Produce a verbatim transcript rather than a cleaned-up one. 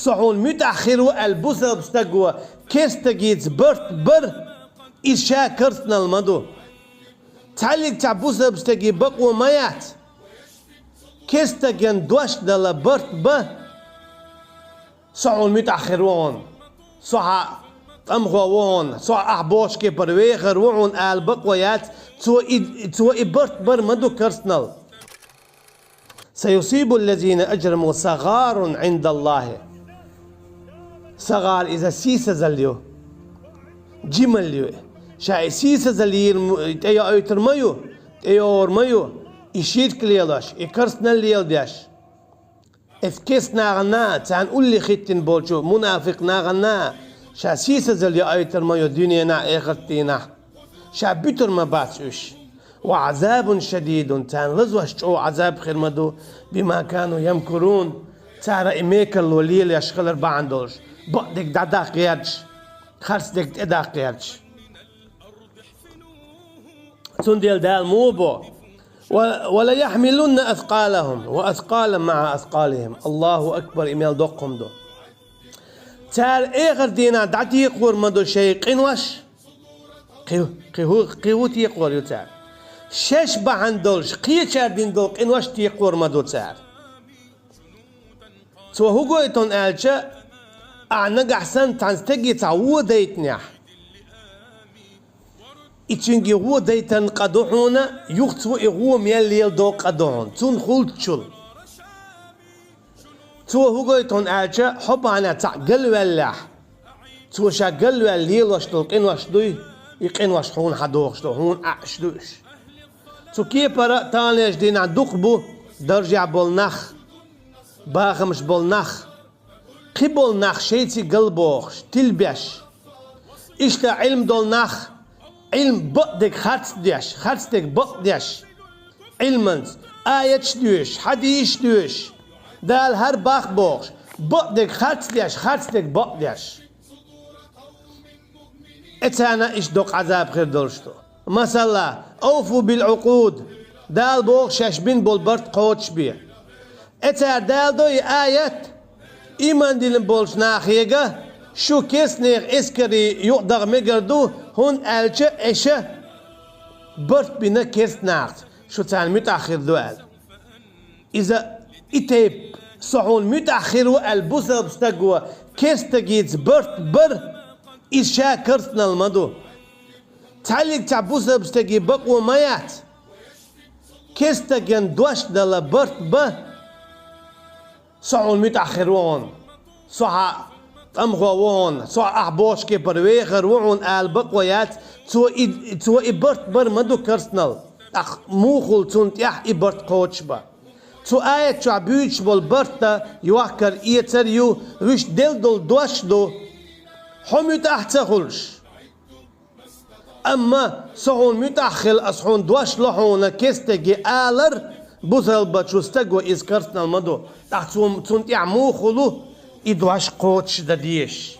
Со хьуна муьтӀахь хир ву аьлла бусалба стаго керстагица барт бар, иза ша керстанал ма ду. Цхьаллиг цхьа бусалба стаге бакъо ма яц, керстаган дош дала барт ба, со хьуна муьтӀахь хир ву хьуна, со хьа тӀамхо ву хьуна, со ахь бохучу кепара вехар ву хьуна ала бакъо яц, цо и, цо и барт бар ма ду керстанал. سيصيب الذين أجرموا صغار عند الله. Сагъар иза сийсазалла ю, жималла ю. Ша и сийсазалла йийр м-, тӀейоуьйтур ма ю, тӀейогӀур ма ю, и ширк лелош, и керстанал леладеш. Эцу керста нахана, царна улле хӀиттина болчу мунафикъ нахана ша сийсазалла йоуьйтур ма ю дуьненахь, эхарт дийнахь. Ша буьтур ма бац уьш. وعذاب شديد, царна лазош чӀогӀа Ӏазаб хир ма ду, بما كانوا يمكرون, цара и мекарло лелош хилар бахьана долуш, бакъдерг дӀадаккха гӀерташ, харцдерг тӀедаккха гӀерташ. Цундела Дала муха бо: «وليحملن أثقالهم وأثقالا مع أثقالهم». Аллаху акбар, и мел доккха хӀума ду. Цара эхарт дийнахь дӀатекхор ма ду шайн къинош, кхин, кхин хӀу-, кхин хӀу текхор ю цара? Шаьш бахьана долуш, кхечара дина долу къинош текхор ма ду цара. Цо хӀун гойту аьлча, ахь нагахь санна цхьана стаге цхьа вон дайтинехь, и цуьнга и вон дайтарна къа ду хьуна, юха цо и вон мел леладо къа ду хьуна, цунна хӀуллучул. Цо хӀун гойту аьлча, хьо бахьана цхьаъ галваьллехь, цо ша галваьлла лелош долу къинош дуй, и къинош хьуна хьадогӀуш ду, хьуна Ӏаьаш ду уьш. Цу кепара а таханлерчу дийнахь дукха бу даржехь болу нах, бахамаш болу нах, кхин болу нах шайций галбохуш, тилбеш. Иштта Ӏилма долу нах, Ӏилма бакъдерг харц деш, харцдерг бакъдеш, Ӏилманца аяташ доьшуш, хьадисаш доьшуш, Дала хӀара бакъ бохуш, бакъдерг харц деш, харцдерг бакъдеш. Э, царна иштта доккха Ӏазаб хир долуш ду. Масала, أوفوا بالعقود, Дала боху шаьш бина болу барт кхочушбе. Э, цара даладо и аят, иман дина болчу нахе, шу керстанех эскаре юкъадаха мегар ду, хӀунда аьлча аша барт бина керстанахца, шу царна муьтӀахь хир ду аьлла. Иза и тайпа, со хьуна муьтӀахь хир ву аьлла бусалба стаго керстагица барт бар, иза ша керстанал ма ду. Цхьаллиг цхьа бусалба стаге бакъо ма яц, керстаган дош дала барт ба, со хьуна муьтӀахь хир ву хьуна, со хьа тӀамхо ву хьуна, со ахь бохучу кепара вехар ву хьуна ала бакъо яц, цо и, цо и барт бар ма ду керстанал, тӀаккха мухула цунна тӀехь и барт кхочуш ба. Цу аят чохь буьйцуш болу барт а йохкар-эцар а ю, вуьш делла долу дош а ду, хьо муьтӀахь ца хуьлуш. Амма со хьуна муьтӀахь хила, аса хьуна дош ло хьуна керстаге алар, бусалбачу стаго иза керстанал ма ду, тӀаккха цу-, цунна тӀехь муха хуьлу и дош кхочушдан дезаш.